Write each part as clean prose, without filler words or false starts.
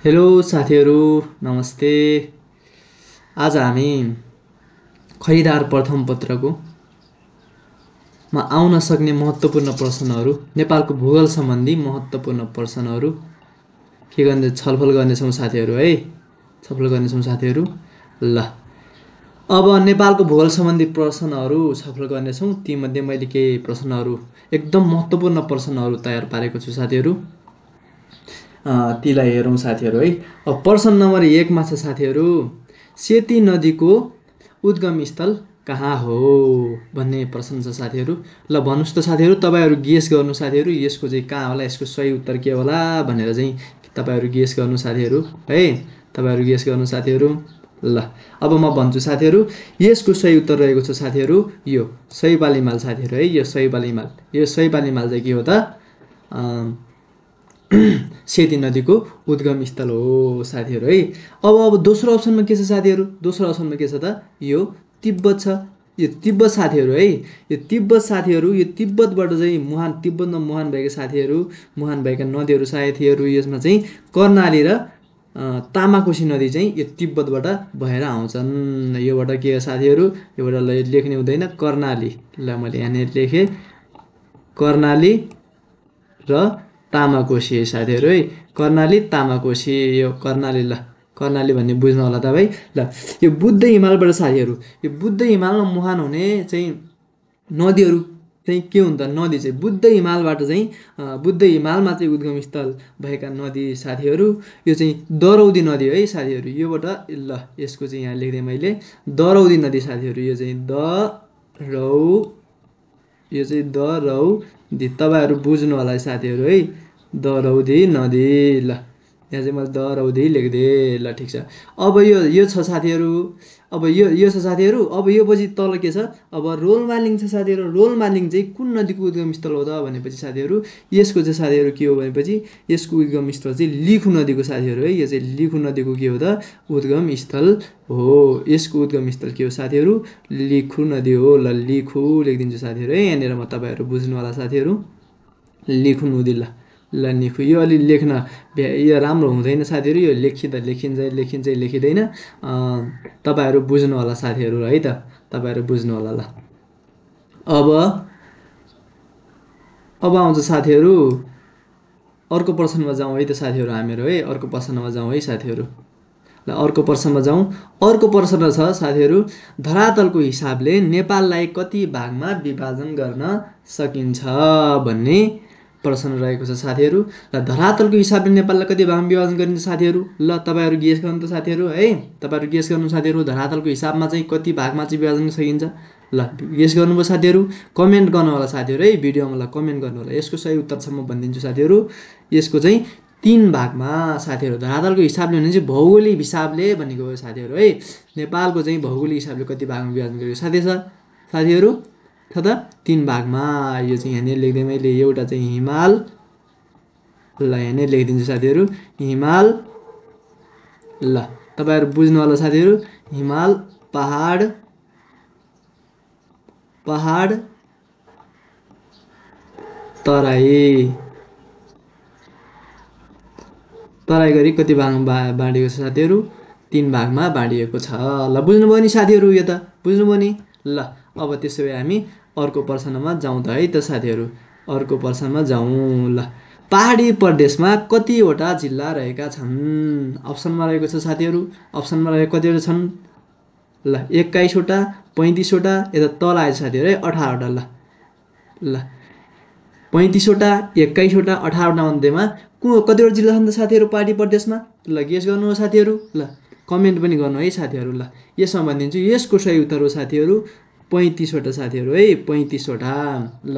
Hello साथीहरू, नमस्ते। आज हामी खरिदार प्रथम पत्रको मा आउन सक्ने महत्त्वपूर्ण प्रश्नहरू, नेपालको भूगोल सम्बन्धी महत्त्वपूर्ण प्रश्नहरू के गर्ने छलफल गर्नेछौँ साथीहरू है। छलफल गर्नेछौँ साथीहरू। ल, अब नेपालको भूगोल सम्बन्धी प्रश्नहरू छलफल गर्नेछौँ। तीमध्ये मैले केही प्रश्नहरू, एकदम महत्त्वपूर्ण प्रश्नहरू तयार पारेको छु साथीहरू। तीलाई हेरौँ साथीहरू है। अब प्रश्न नम्बर 1 मा छ साथीहरू, सेती नदीको उद्गम स्थल कहाँ हो भन्ने प्रश्न छ साथीहरू। ल भन्नुहोस् त साथीहरू, तपाईँहरू गेस गर्नु साथीहरू, यसको चाहिँ कहाँ होला, यसको सही उत्तर के होला भनेर चाहिँ तपाईँहरू गेस गर्नु साथीहरू है। तपाईँहरू गेस गर्नु साथीहरू। ल, अब म भन्छु साथीहरू, यसको सही उत्तर रहेको छ साथीहरू यो शैवाली हिमाल साथीहरू है। यो शैवाली हिमाल, यो शैवाली हिमाल चाहिँ के हो त, सेती नदीको उद्गम स्थल हो साथीहरू है। अब दोस्रो अप्सनमा के छ साथीहरू, दोस्रो अप्सनमा के छ त, यो तिब्बत छ। यो तिब्बत साथीहरू है। यो तिब्बत साथीहरू, यो तिब्बतबाट चाहिँ मुहान, तिब्बतमा मुहान भएका साथीहरू, मुहान भएका नदीहरू साथीहरू, यसमा चाहिँ कर्णाली र तामाकोसी नदी चाहिँ यो तिब्बतबाट भएर आउँछन्। योबाट के हो साथीहरू, योबाट लेख्ने हुँदैन, कर्णाली। ल मैले यहाँनिर लेखेँ कर्णाली र तामाकोसी साथीहरू है। कर्णाली तामाकोसी, यो कर्णाली। ल, कर्णाली भन्ने बुझ्नु होला तपाईँ। ल, यो बुद्ध हिमालबाट साथीहरू, यो बुद्ध हिमालमा मुहान हुने चाहिँ नदीहरू चाहिँ के हुन् त, नदी चाहिँ बुद्ध हिमालबाट चाहिँ बुद्ध हिमालमा चाहिँ उद्गम स्थल भएका नदी साथीहरू, यो चाहिँ दरौदी नदी है साथीहरू। योबाट ल, यसको चाहिँ यहाँ लेख्दै मैले दरौदी नदी साथीहरू। यो चाहिँ यो चाहिँ दरौदी, तपाईँहरू बुझ्नु होला है साथीहरू है। दरौदी नदी। ल, यहाँ चाहिँ मैले दरौदी लेखिदिएँ। ल ठिक छ। अब यो छ साथीहरू। अब यो छ साथीहरू। अब यो पछि तल के छ, अब रोलमालिङ छ साथीहरू। रोलमालिङ चाहिँ कुन नदीको उद्गम स्थल हो त भनेपछि साथीहरू, यसको चाहिँ साथीहरू के हो भनेपछि, यसको उद्गम स्थल चाहिँ लिखु नदीको साथीहरू है। यो चाहिँ लिखु नदीको के हो त, उद्गम स्थल हो। यसको उद्गम स्थल के हो साथीहरू, लिखु नदी हो। ल, लिखु लेखिदिन्छु साथीहरू है। यहाँनिर म तपाईँहरू बुझ्नु होला साथीहरू, लिखु नदी। ल ल, लिखु। यो अलि लेख्न यो राम्रो हुँदैन साथीहरू, यो लेखिँदा लेखिँदैन। तपाईँहरू बुझ्नु होला साथीहरू है त, तपाईँहरू बुझ्नु होला। ल, अब आउँछ साथीहरू अर्को प्रश्नमा जाउँ है त साथीहरू हामीहरू है। अर्को प्रश्नमा जाउँ है साथीहरू। ल, अर्को प्रश्नमा जाउँ। अर्को प्रश्न छ साथीहरू, धरातलको हिसाबले नेपाललाई कति भागमा विभाजन गर्न सकिन्छ भन्ने प्रश्न रहेको छ साथीहरू। ल, धरातलको हिसाबले नेपाललाई कति भागमा विभाजन गरिन्छ साथीहरू। ल, तपाईँहरू गेस गर्नु त साथीहरू है। तपाईँहरू गेस गर्नु साथीहरू, धरातलको हिसाबमा चाहिँ कति भागमा चाहिँ विभाजन गर्न सकिन्छ। ल, गेस गर्नुभयो साथीहरू, कमेन्ट गर्नु होला साथीहरू है। भिडियोमा ल कमेन्ट गर्नु होला। यसको सही उत्तर छ म भनिदिन्छु साथीहरू, यसको चाहिँ 3 भागमा साथीहरू। धरातलको हिसाबले भने चाहिँ भौगोलिक हिसाबले भनेको हो साथीहरू है। नेपालको चाहिँ भौगोलिक हिसाबले कति भागमा विभाजन गरेको साथीहरू छ त 3 भागमा। यो चाहिँ यहाँनिर लेख्दै मैले, एउटा चाहिँ हिमाल। ल, यहाँनिर लेखिदिन्छु साथीहरू, हिमाल। ल, तपाईँहरू बुझ्नु होला साथीहरू, हिमाल, पहाड, तराई गरी कति भागमा बाँडिएको छ साथीहरू, 3 भागमा बाँडिएको छ। ल, बुझ्नुभयो नि साथीहरू, यो त बुझ्नुभयो नि। ल, अब त्यसो भए हामी अर्को प्रश्नमा जाउँ त है त साथीहरू। अर्को प्रश्नमा जाउँ। ल, पहाडी प्रदेशमा कतिवटा जिल्ला रहेका छन्। अप्सनमा रहेको छ साथीहरू, अप्सनमा रहेको कतिवटा छन्। ल, 21वटा, 35वटा, यता तल आएछ साथीहरू है 18वटा। ल, 35वटा, 21वटा, 18वटा मध्येमा कतिवटा जिल्ला छन् त साथीहरू पहाडी प्रदेशमा। ल, गेस गर्नु हो साथीहरू। ल, कमेन्ट पनि गर्नु है साथीहरू। ल, यसमा भनिदिन्छु, यसको सही उत्तर हो साथीहरू 35वटा साथीहरू है, 35वटा। ल,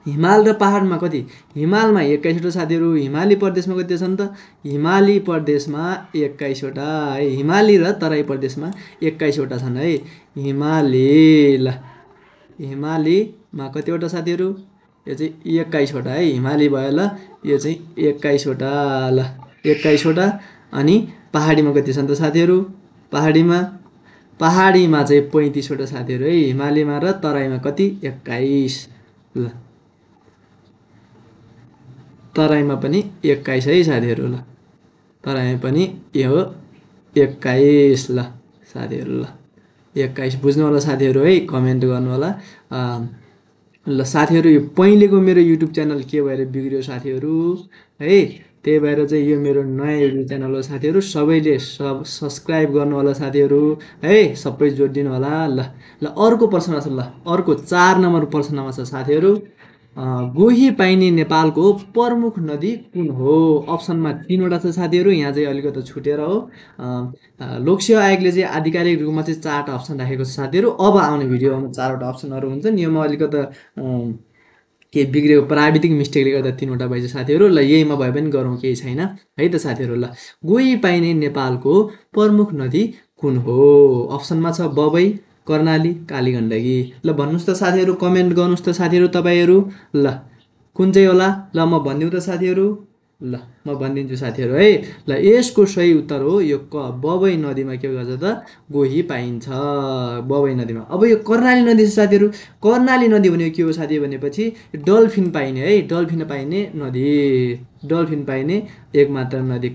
हिमाल र पहाडमा कति, हिमालमा 21वटा साथीहरू, हिमाली प्रदेशमा कति छन् त, हिमाली प्रदेशमा 21वटा है। हिमाली र तराई प्रदेशमा 21वटा छन् है, हिमाली। ल, हिमालीमा कतिवटा साथीहरू, यो चाहिँ 21वटा है, हिमाली भयो। ल, यो चाहिँ 21वटा। ल, 21वटा। अनि पहाडीमा कति छन् त साथीहरू, पहाडीमा चाहिँ 35वटा साथीहरू है। हिमालीमा र तराईमा कति, 21। ल, तराईमा पनि 21 है साथीहरू। ल, तर हामी पनि यो 21 ल साथीहरू ल 21 बुझ्नु होला साथीहरू है कमेन्ट गर्नु होला ल साथीहरू यो पहिलेको मेरो युट्युब च्यानल के भएर बिग्रियो साथीहरू है त्यही भएर चाहिँ यो मेरो नयाँ युट्युब च्यानल हो साथीहरू सबैले सब्सक्राइब गर्नु होला साथीहरू है सबै जोडिदिनु होला ल ल अर्को प्रश्न छ ल अर्को 4 नम्बर प्रश्नमा छ साथीहरू गोही पाइने नेपालको प्रमुख नदी कुन हो अप्सनमा 3वटा छ साथीहरू यहाँ चाहिँ अलिकति छुटेर हो लोकसेवा आयोगले चाहिँ आधिकारिक रूपमा चाहिँ 4वटा अप्सन राखेको छ साथीहरू अब आउने भिडियोमा 4वटा अप्सनहरू हुन्छन् योमा अलिकति के बिग्रेको प्राविधिक मिस्टेकले गर्दा 3वटा भएछ साथीहरू ल यहीमा भए पनि गरौँ केही छैन है त साथीहरू ल गोही पाइने नेपालको प्रमुख नदी कुन हो अप्सनमा छ बबई कर्णाली कालीगण्डकी ल भन्नुहोस् त साथीहरू कमेन्ट गर्नुहोस् त साथीहरू तपाईँहरू ल कुन चाहिँ होला ल म भनिदिउँ त साथीहरू ल म भनिदिन्छु साथीहरू है ल यसको सही उत्तर हो यो बबई नदीमा के गर्छ त गोही पाइन्छ बबई नदीमा अब यो कर्णाली नदी छ साथीहरू कर्णाली नदी भनेको के हो साथी भनेपछि डल्फिन पाइने है डल्फिन पाइने नदी डल्फिन पाइने एकमात्र नदी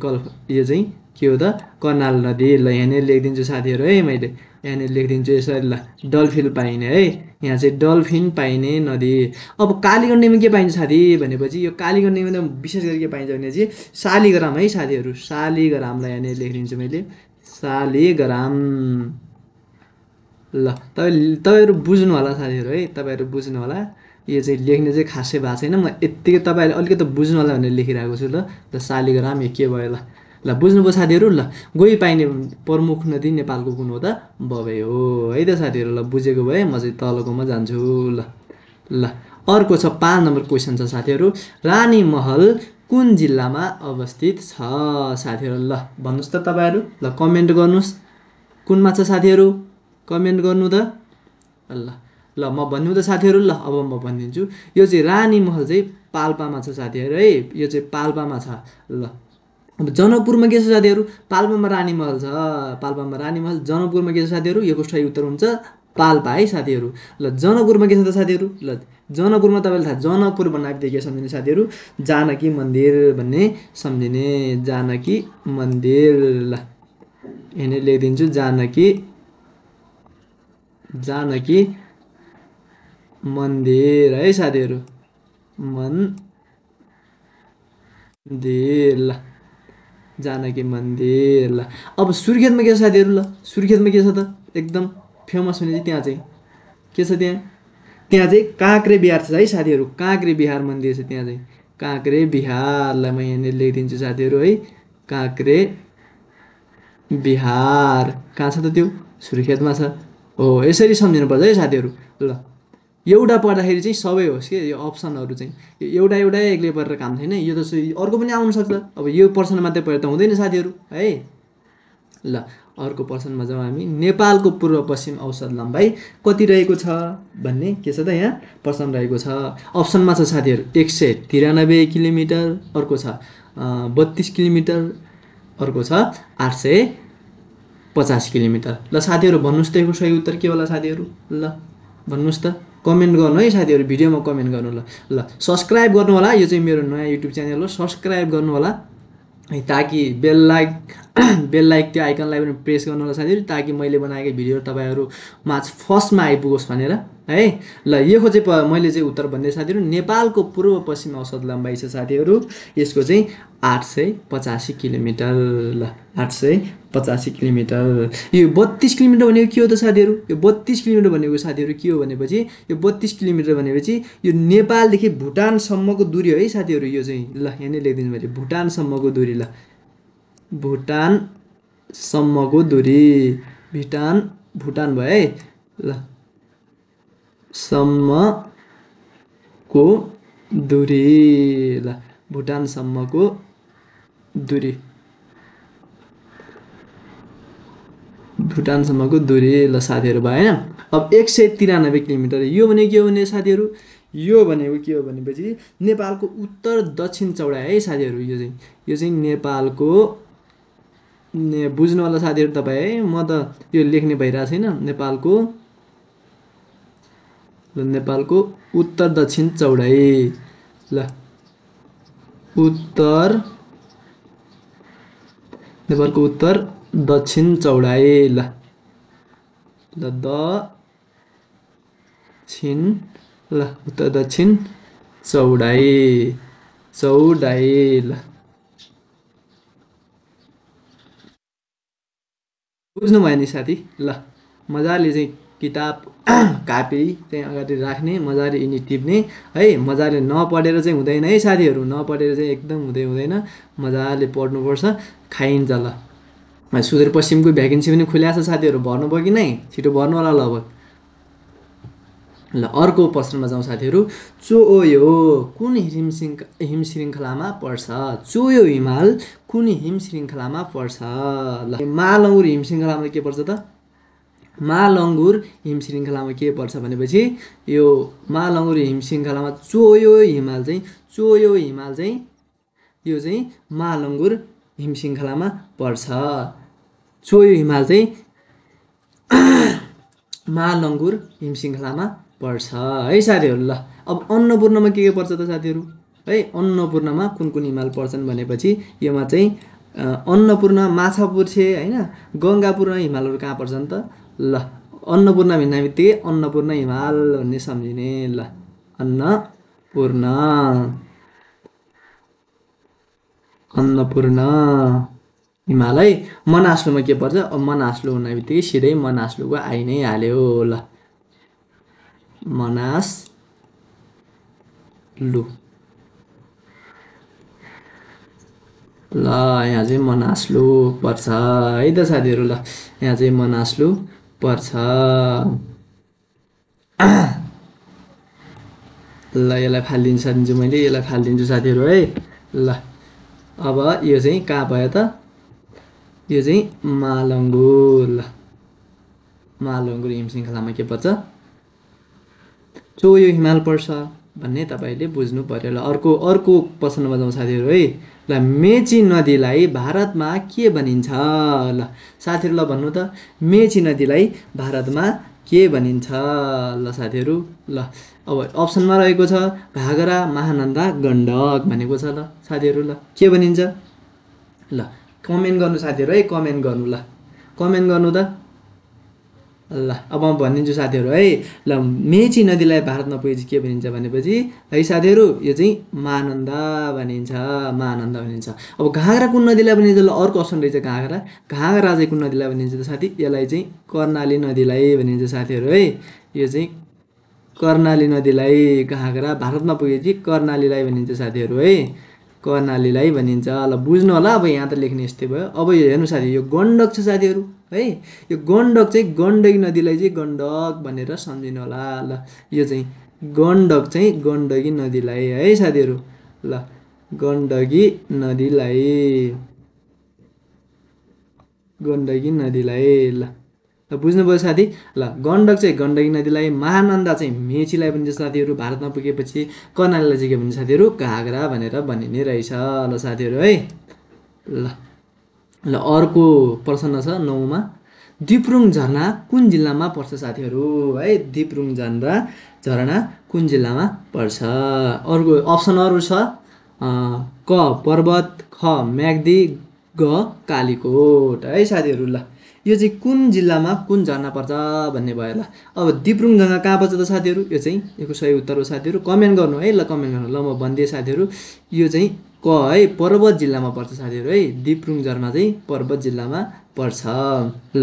यो चाहिँ के हो त कर्णाली नदी ल यहाँनिर लेखिदिन्छु साथीहरू है मैले यहाँनिर लेखिदिन्छु यसरी ल डल्फिन पाइने है यहाँ चाहिँ डल्फिन पाइने नदी अब कालीगण्डीमा के पाइन्छ साथी भनेपछि यो कालीगण्डीमा त विशेष गरी के पाइन्छ भने चाहिँ शालिग्राम है साथीहरू शालिग्रामलाई यहाँनिर लेखिदिन्छु मैले शालिग्राम ल तपाईँहरू बुझ्नु होला साथीहरू है तपाईँहरू बुझ्नु होला यो चाहिँ लेख्ने चाहिँ खासै भएको छैन म यत्तिकै तपाईँहरूले अलिकति बुझ्नु होला भनेर लेखिरहेको छु ल शालिग्राम यो के भयो ल बुझ्नुभयो साथीहरू ल गोही पाइने प्रमुख नदी नेपालको कुन हो त बबई हो है त साथीहरू ल बुझेको भए म चाहिँ तलकोमा जान्छु ल ल अर्को छ 5 नम्बर क्वेसन छ साथीहरू रानी महल कुन जिल्लामा अवस्थित छ साथीहरू ल भन्नुहोस् त तपाईँहरू ल कमेन्ट गर्नुहोस् कुनमा छ साथीहरू कमेन्ट गर्नु त ल ल म भन्नु त साथीहरू ल अब म भनिदिन्छु यो चाहिँ रानी महल चाहिँ पाल्पामा छ साथीहरू है यो चाहिँ पाल्पामा छ ल अब जनकपुरमा के छ साथीहरू पाल्पामा रानी महल छ पाल्पामा रानी महल जनकपुरमा के छ साथीहरू योको सही उत्तर हुन्छ पाल्पा है साथीहरू ल जनकपुरमा के छ त साथीहरू ल जनकपुरमा तपाईँले थाहा जनकपुर भन्ने बित्तिकै के सम्झिने साथीहरू जानकी मन्दिर भन्ने सम्झिने जानकी मन्दिर ल यहाँनिर लेखिदिन्छु जानकी मन्दिर है साथीहरू मन्दिर ल जानकी मन्दिर ल अब सुर्खेतमा के छ साथीहरू ल सुर्खेतमा के छ त एकदम फेमस हुने चाहिँ त्यहाँ चाहिँ के छ त्यहाँ चाहिँ काँक्रे बिहार छ है साथीहरू काँक्रे बिहार मन्दिर छ त्यहाँ चाहिँ काँक्रे बिहारलाई म यहाँनिर लेखिदिन्छु साथीहरू है काँक्रे बिहार कहाँ छ त त्यो सुर्खेतमा छ हो यसरी सम्झिनुपर्छ है साथीहरू ल एउटा पढ्दाखेरि चाहिँ सबै होस् कि यो अप्सनहरू चाहिँ एउटा एक्लै पढेर काम छैन यो त अर्को पनि आउन सक्छ अब यो पर्सन मात्रै पढेर त हुँदैन साथीहरू है ल अर्को पर्सनमा जाउँ हामी नेपालको पूर्व पश्चिम औसत लम्बाइ कति रहेको छ भन्ने के छ त यहाँ प्रश्न रहेको छ अप्सनमा छ साथीहरू 193 किलोमिटर अर्को छ 32 किलोमिटर अर्को छ 850 किलोमिटर ल साथीहरू भन्नुहोस् त यसको सही उत्तर के होला साथीहरू ल भन्नुहोस् त कमेन्ट गर्नु है साथीहरू भिडियोमा कमेन्ट गर्नु ल सब्सक्राइब गर्नु होला यो चाहिँ मेरो नयाँ युट्युब च्यानल हो सब्सक्राइब गर्नु होला है ताकि बेल लाइक त्यो आइकनलाई पनि प्रेस गर्नु होला साथीहरू ताकि मैले बनाएको भिडियो तपाईँहरू माझ फर्स्टमा आइपुगोस् भनेर है ल यो चाहिँ मैले चाहिँ उत्तर भन्दै साथीहरू नेपालको पूर्व पश्चिम औसत लम्बाइ छ साथीहरू यसको चाहिँ 885 किलोमिटर ल 885 किलोमिटर यो 32 किलोमिटर भनेको के हो त साथीहरू यो 32 किलोमिटर भनेको साथीहरू के हो भनेपछि यो 32 किलोमिटर भनेपछि यो नेपालदेखि भुटानसम्मको दूरी हो है साथीहरू यो चाहिँ ल यहाँ नै लेखिदिन्छु मैले भुटानसम्मको दूरी ल भुटानसम्मको दूरी भुटान भयो है ल सम्मको दूरी ल भुटानसम्मको दूरी ल साथीहरू भयो होइन अब 193 किलोमिटर यो भनेको के हो भने साथीहरू यो भनेको के हो भनेपछि नेपालको उत्तर दक्षिण चौडाइ है साथीहरू यो चाहिँ नेपालको बुझ्नु होला साथीहरू तपाईँ है म त यो लेख्ने भइरहेको छैन नेपालको उत्तर दक्षिण चौडाइ ल उत्तर नेपालको उत्तर दक्षिण चौडाइ। ल ल दक्षिण, ल उत्तर दक्षिण चौडाइ, चौडाइ। ल बुझ्नुभयो नि साथी? ल मजाले चाहिँ किताब कापी चाहिँ अगाडि राख्ने, मजाले यिनी टिप्ने है। मजाले नपढेर चाहिँ हुँदैन है साथीहरू, नपढेर चाहिँ एकदम हुँदैन। मजाले पढ्नुपर्छ, खाइन्छ। ल सुदूरपश्चिमको भ्याकेन्सी पनि खुल्या छ साथीहरू, भर्नुभयो कि नै? छिटो भर्नु होला ल अब। ल अर्को प्रश्नमा जाउँ साथीहरू। चोयो कुन हिमश्रृङ्खलामा पर्छ? चोयो हिमाल कुन हिमश्रृङ्खलामा पर्छ? ल महालङ्गुर हिमश्रृङ्खलामा के पर्छ त? महालङ्गुर हिमश्रृङ्खलामा के पर्छ भनेपछि यो महालङ्गुर हिमश्रृङ्खलामा चोयो हिमाल चाहिँ यो चाहिँ महालङ्गुर हिमश्रृङ्खलामा पर्छ। चोयो हिमाल चाहिँ महालङ्गुर हिमश्रृङ्खलामा पर्छ है साथीहरू। ल अब अन्नपूर्णमा के पर्छ त साथीहरू है? अन्नपूर्णमा कुन कुन हिमाल पर्छन् भनेपछि योमा चाहिँ अन्नपूर्ण, माछापुच्छ्रे होइन, गङ्गापूर्ण हिमालहरू कहाँ पर्छन् त? ल अन्नपूर्ण भन्ने बित्तिकै अन्नपूर्ण हिमाल भन्ने सम्झिने। ल अन्नपूर्ण हिमाल है। मनासलुमा के पर्छ? अब मनासलु भन्ने बित्तिकै सिधै मनासलुको आइ नै हाल्यो। ल मनासलु, ल यहाँ चाहिँ मनासलु पर्छ है त साथीहरू। ल यहाँ चाहिँ मनासलु पर्छ। ल यसलाई फालिदिन्छु मैले, यसलाई फालिदिन्छु साथीहरू है। ल अब यो चाहिँ कहाँ भयो त? यो चाहिँ महालङ्गुर। ल महालङ्गुर हिमश्रृङ्खलामा के पर्छ? चोयो हिमाल पर्छ भन्ने तपाईँले बुझ्नु पर्यो। ल अर्को प्रश्नमा जाउँ साथीहरू है। ल मेची नदीलाई भारतमा के भनिन्छ? ल साथीहरू ल भन्नु त, मेची नदीलाई भारतमा के भनिन्छ? ल साथीहरू ल अब अप्सनमा रहेको छ घागरा, महानन्दा, गण्डक भनेको छ। ल साथीहरू ल के भनिन्छ? ल कमेन्ट गर्नु साथीहरू है, कमेन्ट गर्नु। ल कमेन्ट गर्नु त। ल अब म भनिदिन्छु साथीहरू है। ल मेची नदीलाई भारतमा पुगेपछि के भनिन्छ भनेपछि है साथीहरू यो चाहिँ महानन्दा भनिन्छ, महानन्दा भनिन्छ। अब घागरा कुन नदीलाई भनिन्छ? ल अर्को अप्सन रहेछ घागरा। घागरा चाहिँ कुन नदीलाई भनिन्छ त साथी? यसलाई चाहिँ कर्णाली नदीलाई भनिन्छ साथीहरू है। यो चाहिँ कर्णाली नदीलाई, घागरा भारतमा पुगेपछि कर्णालीलाई भनिन्छ साथीहरू है, कर्णालीलाई भनिन्छ। ल बुझ्नु होला। अब यहाँ त लेख्ने यस्तै भयो। अब यो हेर्नु साथी, यो गण्डक छ साथीहरू है। यो गण्डक चाहिँ गण्डकी नदीलाई चाहिँ गण्डक भनेर सम्झिनु होला। ल यो चाहिँ गण्डक चाहिँ गण्डकी नदीलाई है साथीहरू। ल गण्डकी नदीलाई ल बुझ्नुभयो साथी? ल गण्डक चाहिँ गण्डकी नदीलाई, महानन्दा चाहिँ मेचीलाई भनिन्छ साथीहरू भारतमा पुगेपछि, कर्णालीलाई चाहिँ के भनिन्छ साथीहरू? घागरा भनेर भनिने रहेछ। ल साथीहरू है। ल अर्को प्रश्न छ 9मा। दिप्रुङ झरना कुन जिल्लामा पर्छ साथीहरू है? दिप्रुङ झरना कुन जिल्लामा पर्छ? अर्को अप्सनहरू छ क पर्वत, ख म्याग्दी, ग कालीकोट है साथीहरू। ल यो चाहिँ कुन जिल्लामा कुन झरना पर्छ भन्ने भयो। ल अब दिप्रुङ झरना कहाँ पर्छ त साथीहरू? यो चाहिँ यसको सही उत्तर हो साथीहरू। कमेन्ट गर्नु है। ल कमेन्ट गर्नु। ल म भनिदिएँ साथीहरू, यो चाहिँ क है पर्वत जिल्लामा पर्छ साथीहरू है। दिप्रुङ झरना चाहिँ पर्वत जिल्लामा पर्छ। ल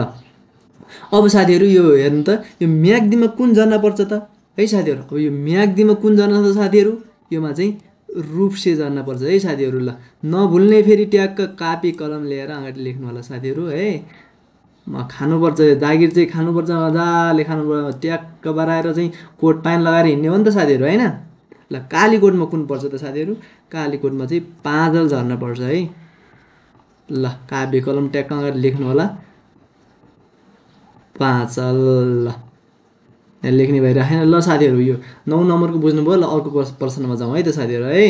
अब साथीहरू यो हेर्नु त, यो म्याग्दीमा कुन झरना पर्छ त है साथीहरू? अब यो म्याग्दीमा कुन झरना छ साथीहरू? योमा चाहिँ रूपसे झरना पर्छ है साथीहरू। ल नभुल्ने फेरि ट्याक्क कापी कलम लिएर अगाडि लेख्नु होला साथीहरू है। खानुपर्छ जागिर चाहिँ खानुपर्छ, मजाले खानुपर्छ, ट्याक्क बराएर चाहिँ कोट प्यान्ट लगाएर हिँड्ने हो नि त साथीहरू होइन। ल कालीकोटमा कुन पर्छ त साथीहरू? कालीकोटमा चाहिँ पाँजल झर्ना पर्छ है। ल कापी कलम ट्याक्क अगाडि लेख्नु होला पाँचल। ल लेख्ने भइराखेन। ल साथीहरू यो 9 नम्बरको बुझ्नुभयो। ल अर्को प्रश्नमा जाउँ है त साथीहरू है।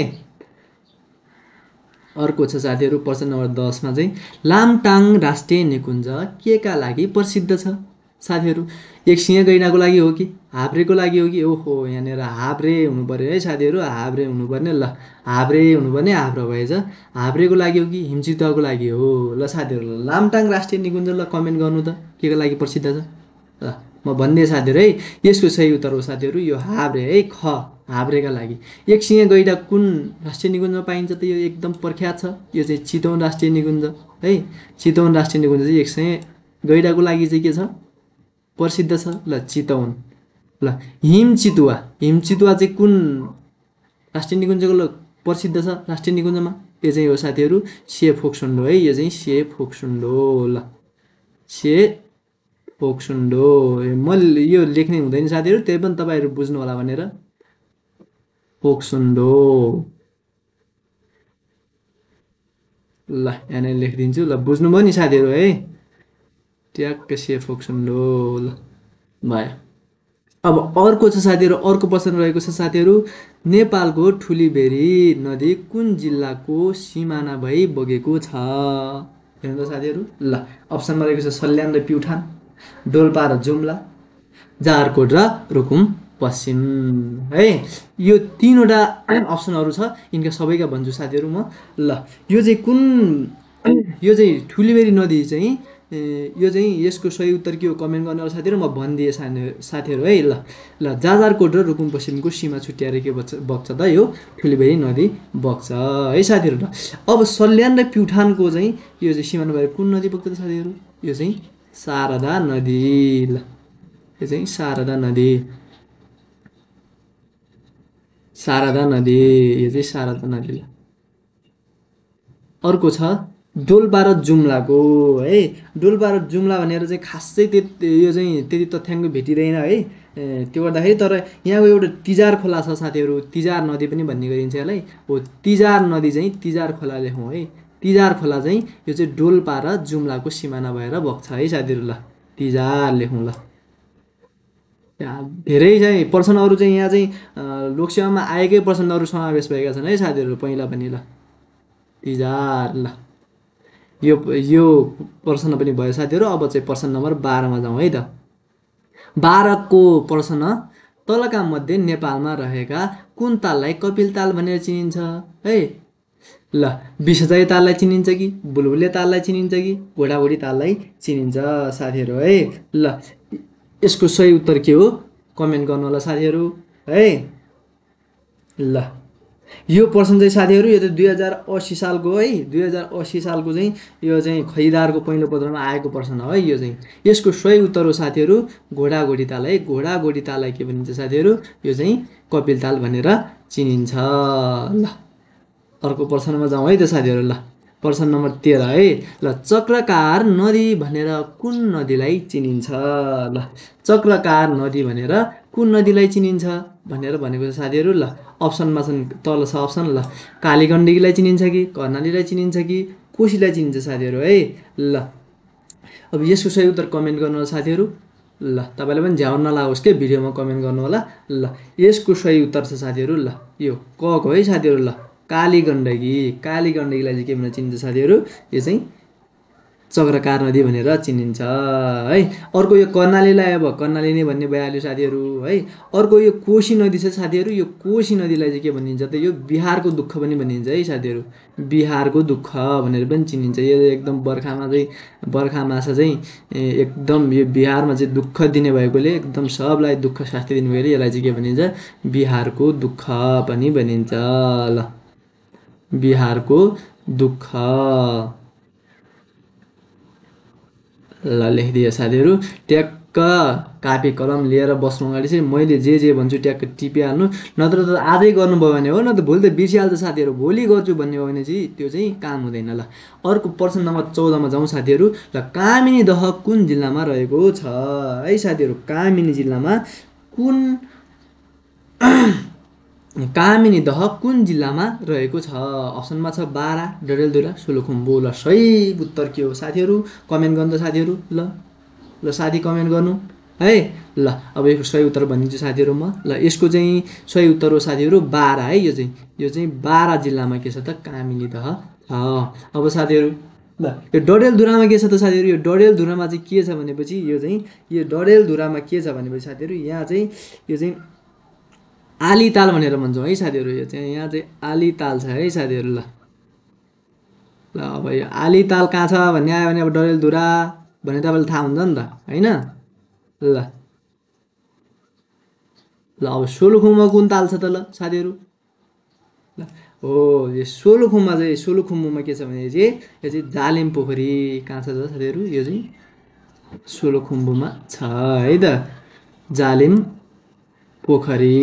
अर्को छ साथीहरू प्रश्न नम्बर 10मा चाहिँ लामटाङ राष्ट्रिय निकुञ्ज के का लागि प्रसिद्ध छ? साथीहरू? एक सिंह गैंडाको लागि हो कि हाब्रेको लागि हो कि? ओहो, यहाँनिर हाब्रे हुनु पर्यो है साथीहरू, हाब्रे हुनुपर्ने। ल, हाब्रे हुनुपर्ने हाब्रो भएछ। हाब्रेको लागि हो कि हिमचितुवाको लागि हो? ल साथीहरू, लामटाङ राष्ट्रिय निकुञ्ज, ल कमेन्ट गर्नु त के को लागि प्रसिद्ध छ? ल म भनिदिएँ साथीहरू है, यसको सही उत्तर हो साथीहरू यो हाब्रे है, ख, हाब्रेका लागि। एक सिंह गैंडा कुन राष्ट्रिय निकुञ्जमा पाइन्छ त? यो एकदम प्रख्यात छ, यो चाहिँ चितवन राष्ट्रिय निकुञ्ज है। चितवन राष्ट्रिय निकुञ्ज चाहिँ एक सिंह गैंडाको लागि चाहिँ के छ? प्रसिद्ध छ। ल, चितवन। ल, हिमचितुवा, हिमचितुवा चाहिँ कुन राष्ट्रिय निकुञ्जको प्रसिद्ध छ राष्ट्रिय निकुञ्जमा? यो चाहिँ हो साथीहरू सेफोक्सुन्डो है, यो चाहिँ सेफोक्सुन्डो। ल, सेफोक्सुन्डो। मैले यो लेख्ने हुँदैन साथीहरू, त्यही पनि तपाईँहरू बुझ्नु होला भनेर। फोक्सुन्डो। ल, यहाँनिर लेखिदिन्छु। ल, बुझ्नुभयो नि साथीहरू है, ट्याक्क सेफोक्सुन्डो। ल, भयो। अब अर्को छ साथीहरू, अर्को प्रश्न रहेको छ साथीहरू, नेपालको ठुलीबेरी नदी कुन जिल्लाको सिमाना भई बगेको छ? हेर्नु त साथीहरू। ल, अप्सनमा रहेको छ सल्यान र प्युठान, डोल्पा र जुम्ला, जाजरकोट र रुकुम पश्चिम है। यो तीनवटा अप्सनहरू छ, यिनका सबैका भन्छु साथीहरू म। ल, यो चाहिँ कुन, यो चाहिँ ठुलीबेरी नदी चाहिँ यो चाहिँ यसको सही उत्तर के हो कमेन्ट गर्ने होला साथीहरू। म भनिदिएँ साथीहरू है। ल, जाजरकोट र रुकुम पश्चिमको सीमा छुट्याएर के बग्छ त? यो ठुलीबेरी नदी बग्छ है साथीहरू। ल, अब सल्यान र प्युठानको चाहिँ यो चाहिँ सीमाना भएर कुन नदी बग्छ त साथीहरू? यो चाहिँ शारदा नदी। ल, यो चाहिँ शारदा नदी, शारदा नदी, यो चाहिँ शारदा नदी। अर्को छ डोल्पा र जुम्लाको है। डोल्पा र जुम्ला भनेर चाहिँ खासै यो चाहिँ त्यति तथ्याङ्क भेटिँदैन है, त्यो गर्दाखेरि। तर यहाँको एउटा तिजार खोला छ साथीहरू, तिजार नदी पनि भन्ने गरिन्छ यसलाई। हो, तिजार नदी चाहिँ तिजार खोला लेखौँ है। तिजार खोला चाहिँ यो चाहिँ डोल्पा र जुम्लाको सिमाना भएर बग्छ है साथीहरू। ल, तिजार लेखौँ। ल, धेरै चाहिँ प्रश्नहरू चाहिँ यहाँ चाहिँ लोकसेवामा आएकै प्रश्नहरू समावेश भएका छन् है साथीहरू पहिला पनि। ल, तिजार। ल, यो प्रश्न पनि भयो साथीहरू। अब चाहिँ प्रश्न नम्बर 12मा जाउँ है त। 12को प्रश्न, तलका मध्ये नेपालमा रहेका कुन ताललाई कपिल ताल भनेर चिनिन्छ है? ल, विषजय ताललाई चिनिन्छ कि बुलबुले ताललाई चिनिन्छ कि घोडाघोडी ताललाई चिनिन्छ साथीहरू है? ल, यसको सही उत्तर के हो कमेन्ट गर्नु होला साथीहरू है। ल, यो प्रश्न चाहिँ साथीहरू यो त 2080 सालको है, 2080 सालको चाहिँ यो चाहिँ खैदारको पहिलो पत्रमा आएको प्रश्न हो है। यो चाहिँ यसको सही उत्तर हो साथीहरू घोडाघोडी ताल है। घोडाघोडी ताललाई के भनिन्छ साथीहरू? यो चाहिँ कपिल ताल भनेर चिनिन्छ। ल, अर्को प्रश्नमा जाउँ है त साथीहरू। ल, प्रश्न नम्बर 13 है। ल, चक्रकार नदी भनेर कुन नदीलाई चिनिन्छ? ल, चक्रकार नदी भनेर कुन नदीलाई चिनिन्छ भनेर भनेको छ साथीहरू। ल, अप्सनमा छन्, तल छ अप्सन। ल, कालीगण्डकीलाई चिनिन्छ कि कर्णालीलाई चिनिन्छ कि कोशीलाई चिनिन्छ साथीहरू है। ल, अब यसको सही उत्तर कमेन्ट गर्नु होला साथीहरू। ल, तपाईँलाई पनि झ्याउन नलागोस् के भिडियोमा कमेन्ट गर्नु होला। ल, यसको सही उत्तर छ साथीहरू। ल, यो क को है साथीहरू। ल, कालीगण्डकी। कालीगण्डकीलाई चाहिँ के भनेर चिनिन्छ साथीहरू? यो चाहिँ चक्रकार नदी भनेर चिनिन्छ है। अर्को यो कर्णालीलाई अब कर्णाली नै भन्ने भइहाल्यो साथीहरू है। अर्को यो कोशी नदी छ साथीहरू, यो कोशी नदीलाई चाहिँ के भनिन्छ त? यो बिहारको दुःख पनि भनिन्छ है साथीहरू, बिहारको दुःख भनेर पनि चिनिन्छ। यो एकदम बर्खा मासा चाहिँ एकदम यो बिहारमा चाहिँ दुःख दिने भएकोले, एकदम सबलाई दुःख शास्ति दिने भएकोले यसलाई चाहिँ के भनिन्छ? बिहारको दुःख पनि भनिन्छ। ल, बिहारको दुःख। ल, लेखिदिए साथीहरू। ट्याक्क कापी कलम लिएर बस्नु अगाडि चाहिँ मैले जे भन्छु ट्याक्क टिपिहाल्नु, नत्र त आजै गर्नुभयो भने हो, न त भोलि त बिर्सिहाल्छ साथीहरू। भोलि गर्छु भन्ने हो भने चाहिँ त्यो चाहिँ काम हुँदैन। ल, अर्को प्रश्न नम्बर 14मा जाउँ साथीहरू। ल, कामिनी दह कुन जिल्लामा रहेको छ है साथीहरू? कामिनी जिल्लामा कुन कामिनी दह कुन जिल्लामा रहेको छ? अप्सनमा छ बारा, डडेलधुरा, सोलुखुम्बु। ल, सही उत्तर के हो साथीहरू कमेन्ट गर्नु त साथीहरू। ल, साथी कमेन्ट गर्नु है। ल, अब यसको सही उत्तर भनिदिन्छु साथीहरू म। ल, यसको चाहिँ सही उत्तर हो साथीहरू बारा है। यो चाहिँ बारा जिल्लामा के छ त? कामिनी दह छ। अब साथीहरू ल यो डडेलधुरामा के छ त साथीहरू यो डडेलधुरामा चाहिँ के छ भनेपछि यो डडेलधुरामा के छ भनेपछि साथीहरू यहाँ चाहिँ यो चाहिँ आलीताल भनेर भन्छौँ है साथीहरू यो चाहिँ यहाँ चाहिँ आलीताल छ है साथीहरू ल ल अब यो आलीताल कहाँ छ भन्ने आयो भने अब डडेलधुरा भने तपाईँलाई थाहा हुन्छ नि त होइन ल ल अब सोलुखुम्बुमा कुन ताल छ त ल साथीहरू ल हो यो सोलुखुम्बुमा के छ भने चाहिँ यो चाहिँ जालिम पोखरी कहाँ छ त साथीहरू यो चाहिँ सोलुखुम्बुमा छ है त जालिम पोखरी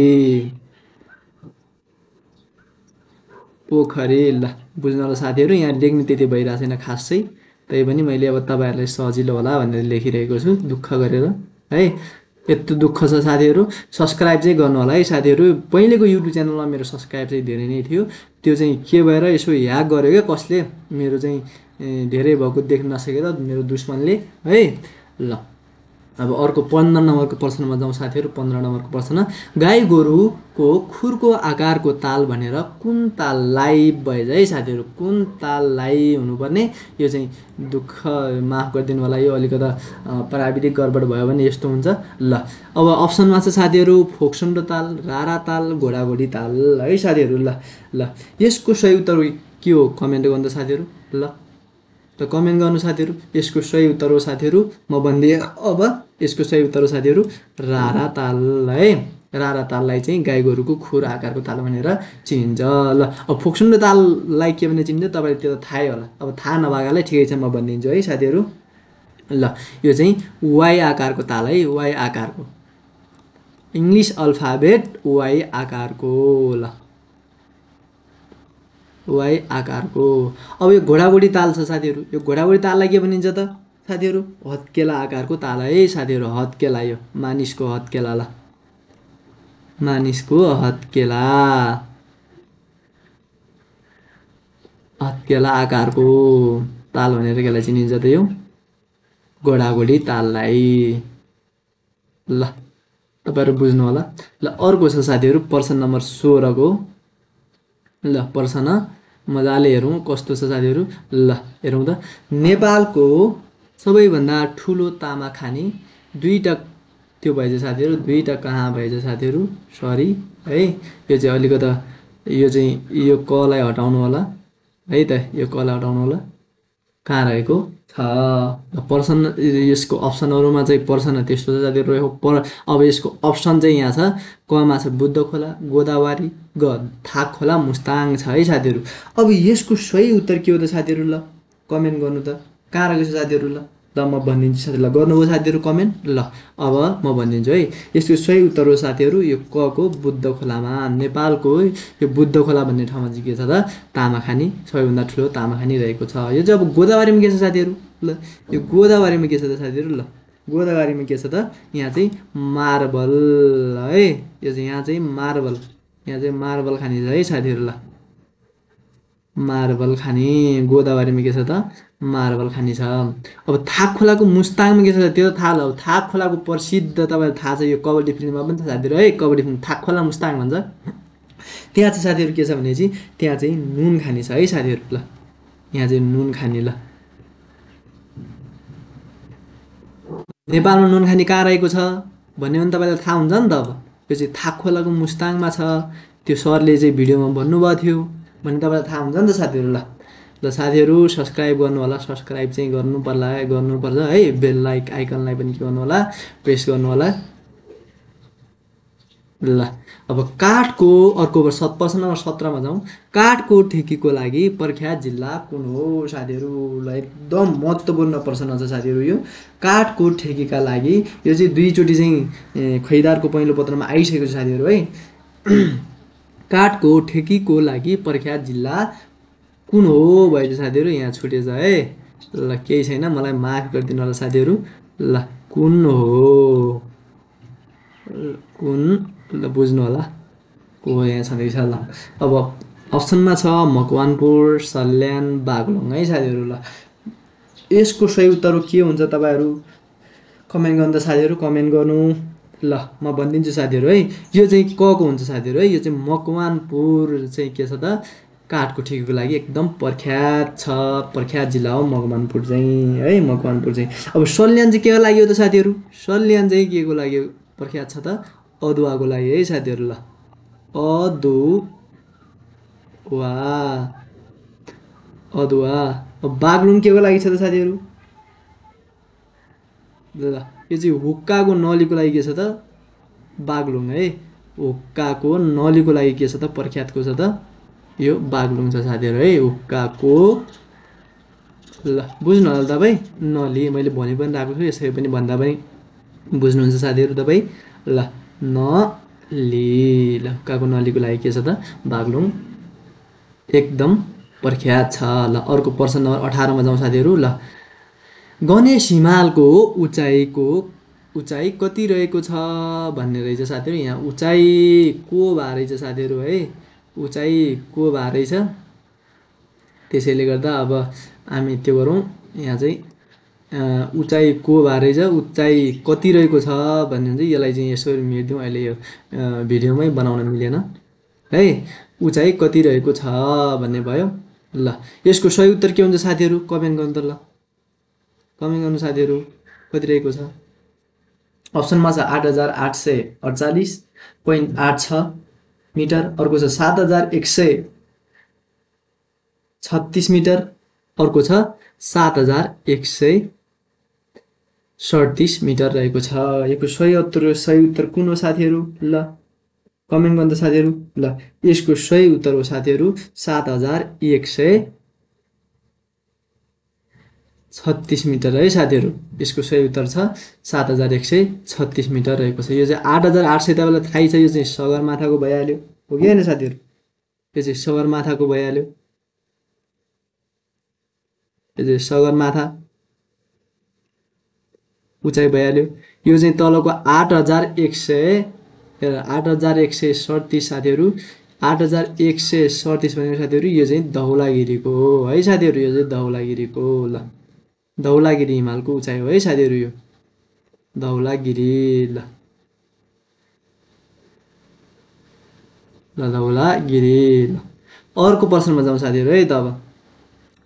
ल बुझ्नु होला साथीहरू यहाँ लेख्ने त्यति भइरहेको छैन खास चाहिँ तै पनि मैले अब तपाईँहरूलाई सजिलो होला भनेर लेखिरहेको छु दुःख गरेर है यत्रो दुःख छ साथीहरू सब्सक्राइब चाहिँ गर्नु होला है साथीहरू पहिलेको युट्युब च्यानलमा मेरो सब्सक्राइब चाहिँ धेरै नै थियो त्यो चाहिँ के भएर यसो ह्याक गर्यो क्या कसले मेरो चाहिँ धेरै भएको देख्न नसकेर मेरो दुश्मनले है ल अब अर्को 15 नम्बरको प्रश्नमा जाउँ साथीहरू 15 नम्बरको प्रश्न गाई गोरुको खुरको आकारको ताल भनेर कुन ताललाई भएछ है साथीहरू कुन ताललाई हुनुपर्ने यो चाहिँ दुःख माफ गरिदिनु होला यो अलिकता प्राविधिक गडबड भयो भने यस्तो हुन्छ ल अब अप्सनमा छ साथीहरू फोक्सोन्डो ताल रारा ताल घोडाघोडी ताल है साथीहरू ल यसको सही उत्तर के हो कमेन्ट गर्नु त साथीहरू ल त कमेन्ट गर्नु साथीहरू यसको सही उत्तर हो साथीहरू म भनिदिएँ अब यसको सही उत्तर हो साथीहरू रारा ताल है रारा ताललाई चाहिँ गाई गोरुको खुर आकारको ताल भनेर चिनिन्छ ल अब फोक्सोन्डो ताललाई के भनेर चिनिन्छ तपाईँलाई त्यो त थाहै होला अब थाहा नभएकालाई ठिकै छ म भनिदिन्छु है साथीहरू ल यो चाहिँ वाइ आकारको ताल है वाइ आकारको इङ्ग्लिस अल्फाबेट वाइ आकारको ल वाइ आकारको अब यो घोडाघोडी ताल छ साथीहरू यो घोडाघोडी ताललाई के भनिन्छ त साथीहरू हत्केला आकारको ताल है साथीहरू हत्केला यो मानिसको हत्केला ल मानिसको हत्केला आकारको ताल भनेर केलाई चिनिन्छ त यो घोडाघोडी ताललाई ल तपाईँहरू बुझ्नु होला ल अर्को छ साथीहरू प्रश्न नम्बर 16 को ल प्रश्न मजाले हेरौँ कस्तो छ साथीहरू ल हेरौँ त नेपालको सबैभन्दा ठुलो तामा खानी दुईटा त्यो भएछ साथीहरू दुईटा कहाँ भएछ साथीहरू सरी है यो चाहिँ अलिकता यो चाहिँ यो कलाई हटाउनु होला है त यो कलाई हटाउनु होला कहाँ रहेको छ प्रश्न यसको अप्सनहरुमा चाहिँ प्रश्न त्यस्तो छ साथीहरू अब यसको अप्सन चाहिँ यहाँ छ कमा छ बुद्ध खोला गोदावरी ग थाक खोला मुस्ताङ छ है साथीहरू अब यसको सही उत्तर के हो त साथीहरू ल कमेन्ट गर्नु त कहाँ रहेको छ साथीहरू ल म भनिदिन्छु साथीहरुलाई गर्नुभयो साथीहरू कमेन्ट ल अब म भनिदिन्छु है यसको सही उत्तर हो साथीहरू यो क को बुद्ध खोलामा नेपालको यो बुद्ध खोला भन्ने ठाउँमा चाहिँ के छ त तामाखानी सबैभन्दा ठुलो तामाखानी रहेको छ यो चाहिँ अब गोदावरीमा के छ साथीहरू ल यो गोदावरीमा के छ त साथीहरू ल गोदावरीमा के छ त यहाँ चाहिँ मार्बल है यो चाहिँ यहाँ चाहिँ मार्बल खानी छ है साथीहरू ल मार्बल खानी गोदावरीमा के छ त मार्बल खानी छ अब थाक खोलाको मुस्ताङमा के छ त्यो थाहा ल थाक खोलाको प्रसिद्ध तपाईलाई थाहा छ यो कबड्डी फिल्ममा पनि छ साथीहरु है कबड्डी फिल्म थाक खोला मुस्ताङ भन्छ त्यहाँ चाहिँ साथीहरु के छ भने चाहिँ त्यहाँ चाहिँ नुन खानी छ है साथीहरु ल यहाँ चाहिँ नुन खानी ल नेपालमा नुन खानी कहाँ रहेको छ भन्ने पनि तपाईलाई थाहा हुन्छ नि त अब यो चाहिँ थाक खोलाको मुस्ताङमा छ त्यो सरले चाहिँ भिडियोमा भन्नुभएको थियो भन्ने तपाईलाई थाहा हुन्छ नि त साथीहरु ल साथीहरु सब्स्क्राइब गर्नु होला सब्स्क्राइब चाहिँ गर्नुपर्छ है बेल लाइक आइकनलाई पनि के गर्नु होला प्रेस गर्नु होला ल अब काठको अर्को प्रश्न नम्बर 17 मा जाउँ काठको ठेकीको लागि प्रख्यात जिल्ला कुन हो साथीहरु ल एकदम महत्त्वपूर्ण प्रश्न छ साथीहरु यो काठको ठेकीका लागि यो चाहिँ दुई चोटी चाहिँ खैदारको पहिलो पत्रमा आइसकेको छ साथीहरु है काठको ठेकीको लागि प्रख्यात जिल्ला कुन हो भएछ साथीहरु यहाँ छुटेछ है ल केही छैन मलाई माफ गरिदिनु होला साथीहरु ल कुन हो कुन ल बुझ्नु होला को यहाँ छँदैछ ल अब अप्सनमा छ मकवानपुर सल्यान बागलुङ है साथीहरु ल यसको सही उत्तर के हुन्छ तपाईहरु कमेन्ट गर्नु त साथीहरु कमेन्ट गर्नु ल म भनिदिन्छु साथीहरु है यो चाहिँ क को हुन्छ साथीहरु है यो चाहिँ मकवानपुर चाहिँ के छ त काठको ठिकीको लागि एकदम प्रख्यात छ। प्रख्यात जिल्ला हो मकवानपुर चाहिँ है, मकवानपुर चाहिँ। अब सल्यान चाहिँ केको लागि हो त साथीहरू? सल्यान चाहिँ के को लागि प्रख्यात छ त? अदुवाको लागि है साथीहरू। ल अदुवा, अदुवा। अब बागलुङ के को लागि छ त साथीहरू? ल यो चाहिँ हुक्काको नलीको लागि के छ त? बागलुङ है। हुक्काको नलीको लागि के छ त? प्रख्यातको छ त यो बागलुङ छ साथीहरू है। हुक्काको, ल बुझ्नु होला तपाईँ, नली मैले भनि पनि राखेको छु, यसरी पनि भन्दा पनि बुझ्नुहुन्छ साथीहरू तपाईँ। ल नली, ल हुक्काको नलीको लागि के छ त? बागलुङ एकदम प्रख्यात छ। ल अर्को प्रश्न नम्बर 18 मा जाउँ साथीहरू। ल गणेश हिमालको उचाइ कति रहेको छ भन्ने रहेछ साथीहरू। यहाँ उचाइ को भए रहेछ साथीहरू है, उचाइ को भए रहेछ। त्यसैले गर्दा अब हामी त्यो गरौँ, यहाँ चाहिँ उचाइ को भए रहेछ, उचाइ कति रहेको छ भन्ने हुन्छ। यसलाई चाहिँ यसरी मेटिदिउँ, अहिले यो भिडियोमै बनाउन मिलेन है। उचाइ कति रहेको छ भन्ने भयो। ल यसको सही उत्तर के हुन्छ साथीहरू? कमेन्ट गर्नु त। ल कमेन्ट गर्नु साथीहरू, कति रहेको छ? अप्सनमा छ 8848.86 मिटर, अर्को छ 7136 मिटर, अर्को छ 7137 मिटर रहेको छ। यसको सही उत्तर कुन हो साथीहरू? ल कमेन्ट गर्नु साथीहरू। ल यसको सही उत्तर हो साथीहरू 7136 मिटर है साथीहरू। यसको सही उत्तर छ 7136 मिटर रहेको छ। यो चाहिँ 8800 तपाईँलाई थाहै छ, यो चाहिँ सगरमाथाको भइहाल्यो हो कि होइन साथीहरू? यो चाहिँ सगरमाथाको भइहाल्यो, यो चाहिँ सगरमाथा उचाइ भइहाल्यो। यो चाहिँ तलको 8137 साथीहरू। 8137 भनेको साथीहरू यो चाहिँ धौलागिरीको हो है साथीहरू। यो चाहिँ धौलागिरीको, ल धौलागिरी हिमालको उचाइ हो है साथीहरू, यो धौलागिरी। ल धौलागिरी। ल अर्को प्रश्नमा जाउँ साथीहरू है। त अब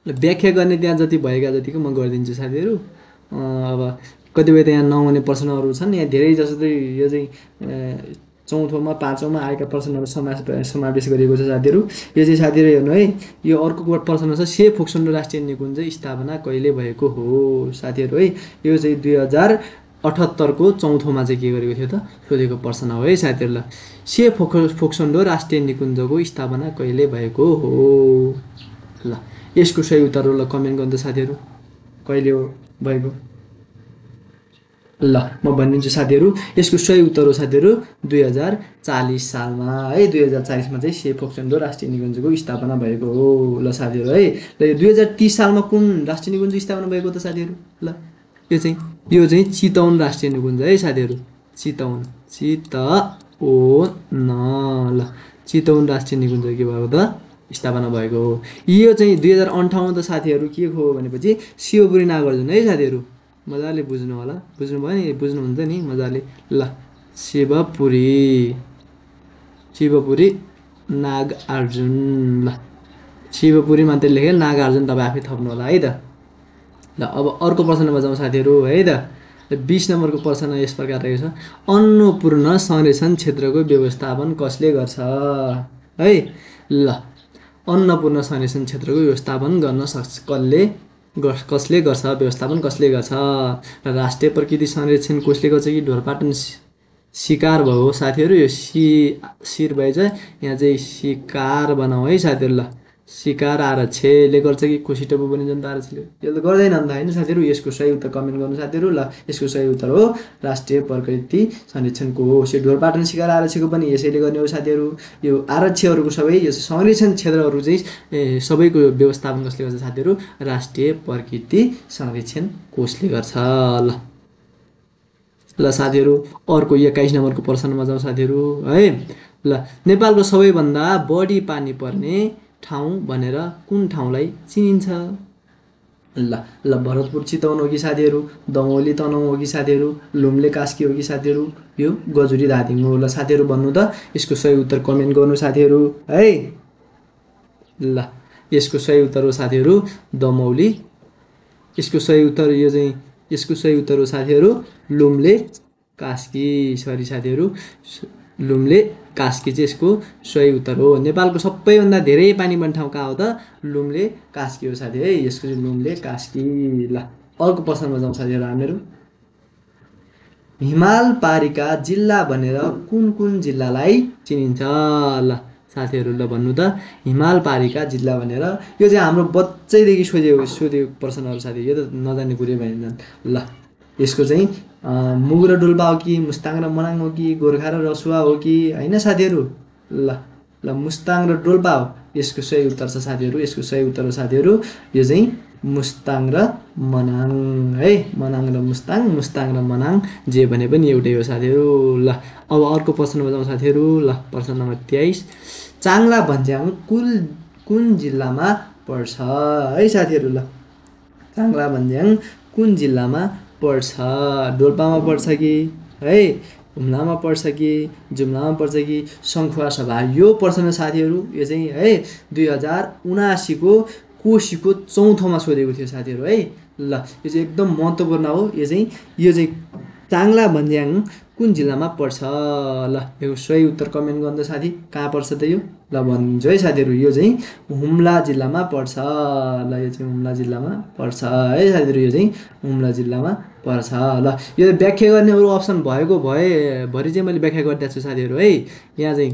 व्याख्या गर्ने त्यहाँ जति भएका जतिको म गरिदिन्छु साथीहरू। अब कतिपय त यहाँ नहुने प्रश्नहरू छन्, यहाँ धेरै जस्तो यो चाहिँ चौथोमा 5औँमा आएका प्रश्नहरू समावेश गरिएको छ साथीहरू। यो चाहिँ साथीहरू हेर्नु है, यो अर्को प्रश्न छ, से फोक्सोन्डो राष्ट्रिय निकुञ्ज स्थापना कहिले भएको हो साथीहरू है। यो चाहिँ 2078 को चौथोमा चाहिँ के गरेको थियो त? सोधेको प्रश्न हो है साथीहरू। ल से फोक्सोन्डो राष्ट्रिय निकुञ्जको स्थापना कहिले भएको हो? ल यसको सही उत्तर हो, ल कमेन्ट गर्नु साथीहरू, कहिले हो भएको? ल म भनिदिन्छु साथीहरू, यसको सही उत्तर हो साथीहरू 2040 सालमा है। 2040 मा चाहिँ से फोक्सोन्डो राष्ट्रिय निकुञ्जको स्थापना भएको हो। ल साथीहरू है। ल यो 2030 सालमा कुन राष्ट्रिय निकुञ्ज स्थापना भएको त साथीहरू? ल यो चाहिँ चितवन राष्ट्रिय निकुञ्ज है साथीहरू। चितवन, ल चितवन राष्ट्रिय निकुञ्ज के भएको त? स्थापना भएको हो। यो चाहिँ 2058 त साथीहरू के हो भनेपछि शिवपुरी नागार्जुन है साथीहरू। मजाले बुझ्नु होला, बुझ्नुभयो नि, बुझ्नुहुन्छ नि मजाले। ल शिवपुरी नागार्जुन। ल शिवपुरी मात्रै लेखेँ, नागार्जुन तपाईँ आफै थप्नु होला है त। ल अब अर्को प्रश्नमा जाउँ साथीहरू है त। 20 नम्बरको प्रश्न यस प्रकार रहेको छ, अन्नपूर्ण संरक्षण क्षेत्रको व्यवस्थापन कसले गर्छ है? ल अन्नपूर्ण संरक्षण क्षेत्रको व्यवस्थापन गर्न सक्छ कसले गर्छ? व्यवस्थापन कसले गर्छ? राष्ट्रिय प्रकृति संरक्षण कोषले गर्छ कि ढोरपाटन सिकार भयो साथीहरू? यो शिर भएछ, यहाँ चाहिँ सिकार बनाऊ है साथीहरू। ल सिकार आरक्षले गर्छ कि कोशी टप्पू बन्य जन्तु आरक्षले? यो त गर्दैन नि त होइन साथीहरू। यसको सही उत्तर कमेन्ट गर्नु साथीहरू। ल यसको सही उत्तर हो राष्ट्रिय प्रकृति संरक्षण कोष। यो ढोरपाटन सिकार आरक्षको पनि यसैले गर्ने हो साथीहरू। यो आरक्षहरूको सबै यो संरक्षण क्षेत्रहरू चाहिँ सबैको व्यवस्थापन कसले गर्छ साथीहरू? राष्ट्रिय प्रकृति संरक्षण कोषले गर्छ। ल साथीहरू अर्को 21 नम्बरको प्रश्नमा जाउँ साथीहरू है। ल नेपालको सबैभन्दा बढी पानी पर्ने ठाउँ भनेर कुन ठाउँलाई चिनिन्छ? ल भरतपुर चितवन हो कि साथीहरू? दमौली तनहुँ हो कि साथीहरू? लुम्ले कास्की हो कि साथीहरू? यो गजुरी धादिङ हो। ल साथीहरू भन्नु त, यसको सही उत्तर कमेन्ट गर्नु साथीहरू है। ल यसको सही उत्तर हो साथीहरू दमौली। यसको सही उत्तर यो चाहिँ यसको सही उत्तर हो साथीहरू लुम्ले कास्की। सरी साथीहरू लुम्ले कास्की चाहिँ यसको सही उत्तर हो। नेपालको सबैभन्दा धेरै पानी पर्ने ठाउँ कहाँ हो त लुम्ले कास्की हो साथी है। यसको चाहिँ लुम्ले कास्की। ल अर्को प्रश्नमा जाउँ साथीहरू हामीहरू। हिमाल पारीका जिल्ला भनेर कुन कुन जिल्लालाई चिनिन्छ? ल साथीहरू ल भन्नु त हिमाल पारीका जिल्ला भनेर। यो चाहिँ हाम्रो बच्चैदेखि सोधेको प्रश्नहरू साथी यो त नजान्ने कुरै भएन। ल यसको चाहिँ मुगु र डोल्पा हो कि मुस्ताङ र मनाङ हो कि गोर्खा र रसुवा हो कि होइन साथीहरू? ल ल मुस्ताङ र डोल्पा हो यसको सही उत्तर छ साथीहरू। यसको सही उत्तर हो साथीहरू यो चाहिँ मुस्ताङ र मनाङ है। मनाङ र मुस्ताङ, मुस्ताङ र मनाङ जे भने पनि एउटै हो साथीहरू। ल अब अर्को प्रश्नमा जाउँ साथीहरू। ल प्रश्न नम्बर 23 चाङ्ला भन्ज्याङ कुन जिल्लामा पर्छ है साथीहरू? ल चाङ्ला भन्ज्याङ कुन जिल्लामा पर्छ? डोल्पामा पर्छ कि है हुम्लामा पर्छ कि जुम्लामा पर्छ कि सङ्खुवासभा? यो प्रश्न साथीहरू यो चाहिँ है 2079 को कोशीको चौथोमा सोधेको थियो साथीहरू है। ल यो चाहिँ एकदम महत्त्वपूर्ण हो। यो चाहिँ चाङ्ला भन्ज्याङ कुन जिल्लामा पर्छ? ल यो सही उत्तर कमेन्ट गर्नु साथी कहाँ पर्छ त यो? ल भनिदिन्छु है साथीहरू यो चाहिँ हुम्ला जिल्लामा पर्छ। ल यो चाहिँ हुम्ला जिल्लामा पर्छ है साथीहरू। यो चाहिँ हुम्ला जिल्लामा पर्छ। ल यो व्याख्या गर्ने अरू अप्सन भएको भरि चाहिँ मैले व्याख्या गरिदिएको छु साथीहरू है। यहाँ चाहिँ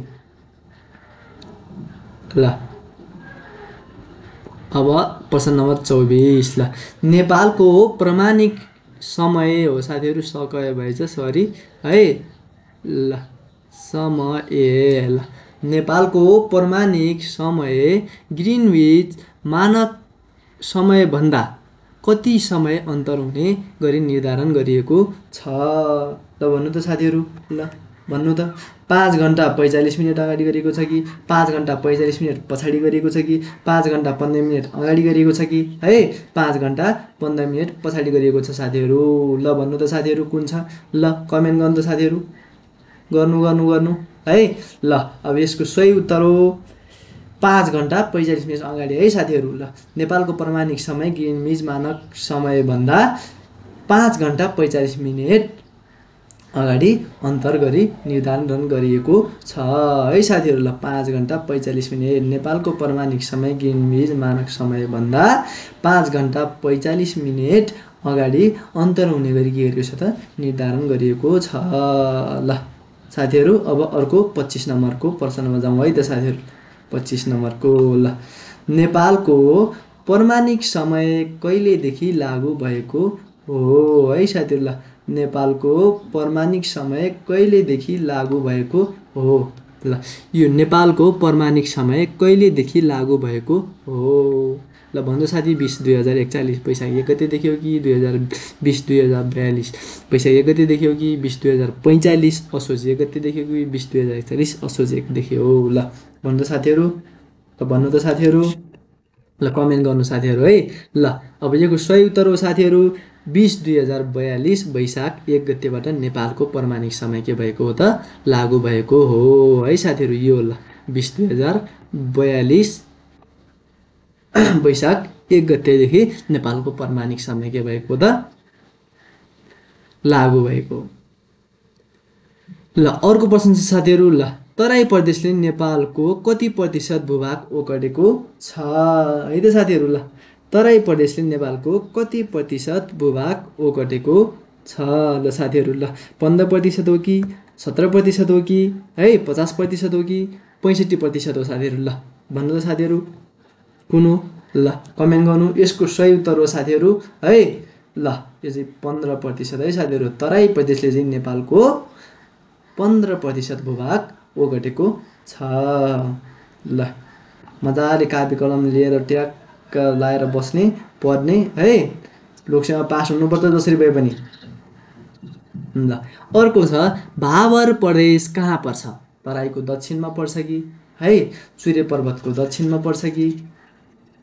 ल अब प्रश्न नम्बर 24 ल नेपालको प्रमाणिक समय हो साथीहरू सकय भएछ सरी है। ल समय ल नेपालको प्रमाणिक समय ग्रिनविच मानक समयभन्दा कति समय अन्तर हुने गरी निर्धारण गरिएको छ? ल भन्नु त साथीहरू। ल भन्नु त 5 घण्टा 45 मिनट अगाडि गरिएको छ कि 5 घण्टा 45 मिनट पछाडि गरिएको छ कि 5 घण्टा 15 मिनट अगाडि गरिएको छ कि है 5 घण्टा 15 मिनट पछाडि गरिएको छ साथीहरू? ल भन्नु त साथीहरू कुन छ? ल कमेन्ट गर्नु त साथीहरू गर्नु है। ल अब यसको सही उत्तर हो 5 घण्टा 45 मिनट अगाडि है साथीहरू। ल नेपालको प्रमाणिक समय ग्रिनविच मानक समयभन्दा 5 घण्टा 45 मिनट अगाडि अन्तर गरी निर्धारण गरिएको छ है साथीहरू। ल 5 घण्टा 45 मिनट नेपालको प्रमाणिक समय ग्रिनविच मानक समयभन्दा 5 घण्टा 45 मिनट अगाडि अन्तर हुने गरी के गरिएको छ त निर्धारण गरिएको छ। ल साथीहरू अब अर्को 25 नम्बरको प्रश्नमा जाउँ है त साथीहरू। 25 नम्बरको ल नेपालको प्रमाणिक समय कहिलेदेखि लागू भएको हो है साथीहरू? ल नेपालको प्रमाणिक समय कहिलेदेखि लागू भएको हो? ल यो नेपालको प्रमाणिक समय कहिलेदेखि लागू भएको हो? ल भन्नु साथी 20/2041 वैशाख 1 गतेदेखि हो कि 2020/2042 वैशाख 1 गतेदेखि हो कि 2020/2045 असोज 1 गतेदेखि हो कि 2020/2041 असोज 1 देखि हो? ल भन्नु त साथीहरू। ल भन्नु त साथीहरू। ल कमेन्ट गर्नु साथीहरू है। ल अब योको सही उत्तर हो साथीहरू 20/2042 वैशाख 1 गतेबाट नेपालको प्रमाणिक समय के भएको हो त लागू भएको हो है साथीहरू। यो ल 20/2042 वैशाख 1 गतेदेखि नेपालको प्रमाणिक समय के भएको त लागू भएको। ल अर्को प्रश्न छ साथीहरू। ल तराई प्रदेशले नेपालको कति प्रतिशत भूभाग ओगटेको छ है त साथीहरू? ल तराई प्रदेशले नेपालको कति प्रतिशत भूभाग ओगटेको छ? ल साथीहरू ल 15% हो कि 17% हो कि है 50% हो कि 65% हो साथीहरू? ल भन्नु त साथीहरू कुन हो? ल कमेन्ट गर्नु। यसको सही उत्तर हो साथीहरू है। ल यो चाहिँ 15% है साथीहरू। तराई प्रदेशले चाहिँ नेपालको 15% भूभाग ओगटेको छ। ल मजाले कापी कलम लिएर ट्याक्क लाएर बस्ने पढ्ने है। लोकसेवा पास हुनुपर्छ जसरी भए पनि। ल अर्को छ भाबर प्रदेश कहाँ पर्छ? तराईको दक्षिणमा पर्छ कि है सूर्य पर्वतको दक्षिणमा पर्छ कि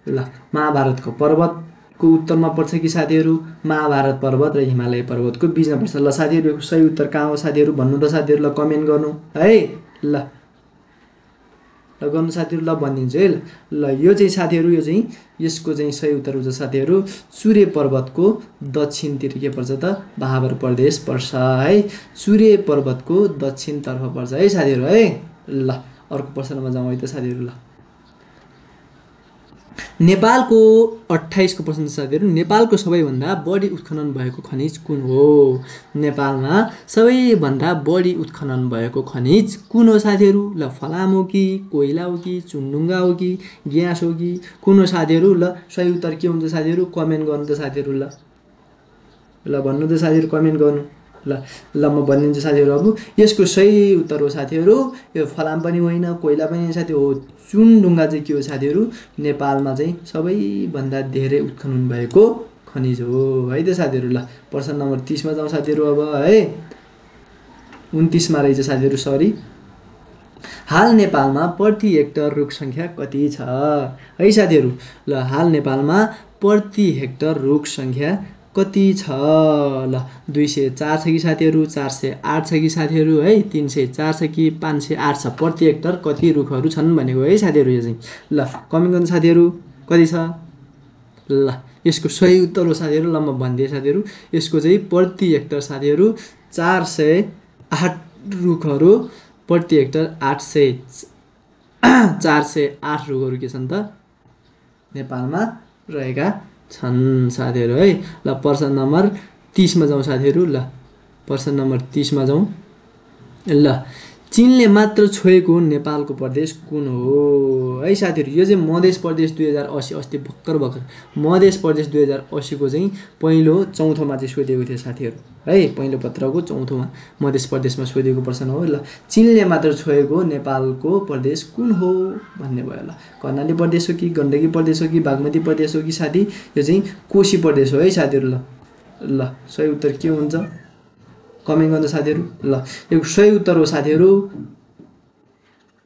ल महाभारतको पर्वतको उत्तरमा पर्छ कि साथीहरू महाभारत पर्वत र हिमालय पर्वतको बिचमा पर्छ? ल साथीहरू सही उत्तर कहाँ हो साथीहरू भन्नु त साथीहरू। ल कमेन्ट गर्नु है। ल ल गर्नु साथीहरू ल भनिदिन्छु है ल यो चाहिँ साथीहरू यो चाहिँ यसको चाहिँ सही उत्तर हुन्छ साथीहरू चुरे पर्वतको दक्षिणतिर के पर्छ त भाबर प्रदेश पर्छ है चुरे पर्वतको दक्षिणतर्फ पर्छ है साथीहरू है ल अर्को प्रश्नमा जाउँ है त साथीहरू ल नेपालको 28 को प्रश्न साथीहरू नेपालको सबैभन्दा बढी उत्खनन भएको खनिज कुन हो नेपालमा सबैभन्दा बढी उत्खनन भएको खनिज कुन हो साथीहरू ल फलाम हो कि कोइला हो कि चुनढुङ्गा हो कि ग्यास हो कि कुन हो साथीहरू ल सही उत्तर के हुन्छ साथीहरू कमेन्ट गर्नु त साथीहरू ल भन्नु त साथीहरू कमेन्ट गर्नु ल म भनिदिन्छु साथीहरू अब यसको सही उत्तर हो साथीहरू यो फलाम पनि होइन कोइला पनि होइन साथी हो चुनढुङ्गा चाहिँ के हो साथीहरू नेपालमा चाहिँ सबैभन्दा धेरै उत्खनन भएको खनिज हो है त साथीहरू ल प्रश्न नम्बर 30 मा जाउँ साथीहरू अब है 29 मा रहेछ साथीहरू सरी हाल नेपालमा प्रति हेक्टर रुख सङ्ख्या कति छ है साथीहरू ल हाल नेपालमा प्रति हेक्टर रुख सङ्ख्या कति छ ल 204 छ कि साथीहरू 408 छ कि साथीहरू है 304 छ कि 508 छ प्रति हेक्टर कति रुखहरू छन् भनेको है साथीहरू यो चाहिँ ल कमेन्ट गर्नु साथीहरू कति छ ल यसको सही उत्तर हो साथीहरू ल म भनिदिएँ साथीहरू यसको चाहिँ प्रति हेक्टर साथीहरू 408 रुखहरू प्रति हेक्टर 408 रुखहरू के छन् त नेपालमा रहेका छन् साथीहरू है ल प्रश्न नम्बर 30 मा जाउँ साथीहरू ल प्रश्न नम्बर 30 मा जाउँ ल चीनले मात्र छोएको नेपालको प्रदेश कुन हो है साथीहरू यो चाहिँ मध्य प्रदेश 2080 अस्ति भर्खर मध्य प्रदेश 2080 को चाहिँ पहिलो चौथोमा चाहिँ सोधिएको थियो साथीहरू है पहिलो पत्रको चौथोमा मध्य प्रदेशमा सोधिएको प्रश्न हो ल चीनले मात्र छोएको नेपालको प्रदेश कुन हो भन्ने भयो ल कर्णाली प्रदेश हो कि गण्डकी प्रदेश हो कि बागमती प्रदेश हो कि साथी यो चाहिँ कोशी प्रदेश हो है साथीहरू ल सही उत्तर के हुन्छ कमेन्ट गर्नु साथीहरू ल यो सही उत्तर हो साथीहरू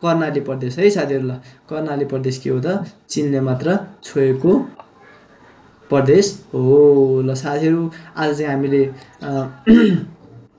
कर्णाली प्रदेश है साथीहरू ल कर्णाली प्रदेश के हो त चीनले मात्र छोएको प्रदेश हो ल साथीहरू आज चाहिँ हामीले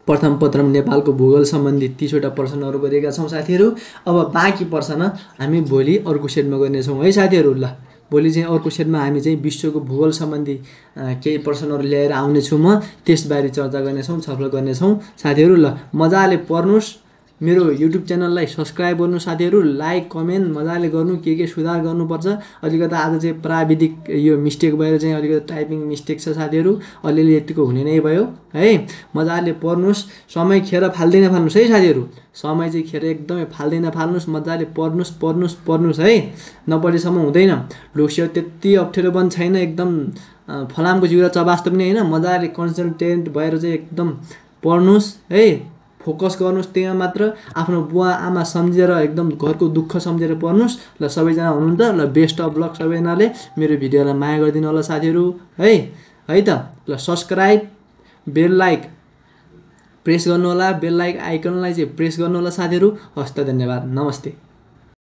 प्रथम पत्रमा नेपालको भूगोल सम्बन्धी 30 वटा प्रश्नहरू गरेका छौं साथीहरू अब बाँकी प्रश्न हामी भोलि अर्को सेटमा गर्नेछौँ है साथीहरू ल भोलि चाहिँ अर्को सेटमा हामी चाहिँ विश्वको भूगोल सम्बन्धी केही प्रश्नहरू ल्याएर आउनेछु म त्यसबारे चर्चा गर्नेछौँ छलफल गर्नेछौँ साथीहरू ल मजाले पढ्नुस् मेरो युट्युब च्यानललाई सब्स्क्राइब गर्नु साथीहरू लाइक कमेन्ट मजाले गर्नु के सुधार गर्नुपर्छ अलिकति आज चाहिँ प्राविधिक यो मिस्टेक भएर चाहिँ अलिकति टाइपिङ मिस्टेक छ साथीहरू अलिअलि यतिको हुने नै भयो है मजाले पढ्नुस् समय खेर फाल्दैन फाल्नुस् है साथीहरू समय चाहिँ खेर एकदमै फाल्दैन फाल्नुस् मजाले पढ्नुस् है नपढेसम्म हुँदैन लोक्स्यो त्यति अप्ठ्यारो पनि छैन एकदम फलामको जिउरा चबास्तो पनि हैन मजाले कन्सन्ट्रेट भएर चाहिँ एकदम पढ्नुस् है फोकस गर्नुस् त्यहाँ मात्र आफ्नो बुवा आमा सम्झेर एकदम घरको दुःख सम्झेर पढ्नुस् ल सबैजना हुनुहुन्छ ल बेस्ट अफ लक सबैजनाले मेरो भिडियोलाई माया गरिदिनु होला साथीहरू है त ल सब्स्क्राइब बेल लाइक प्रेस गर्नु होला बेल लाइक आइकनलाई चाहिँ प्रेस गर्नु होला साथीहरू हस्त धन्यवाद नमस्ते।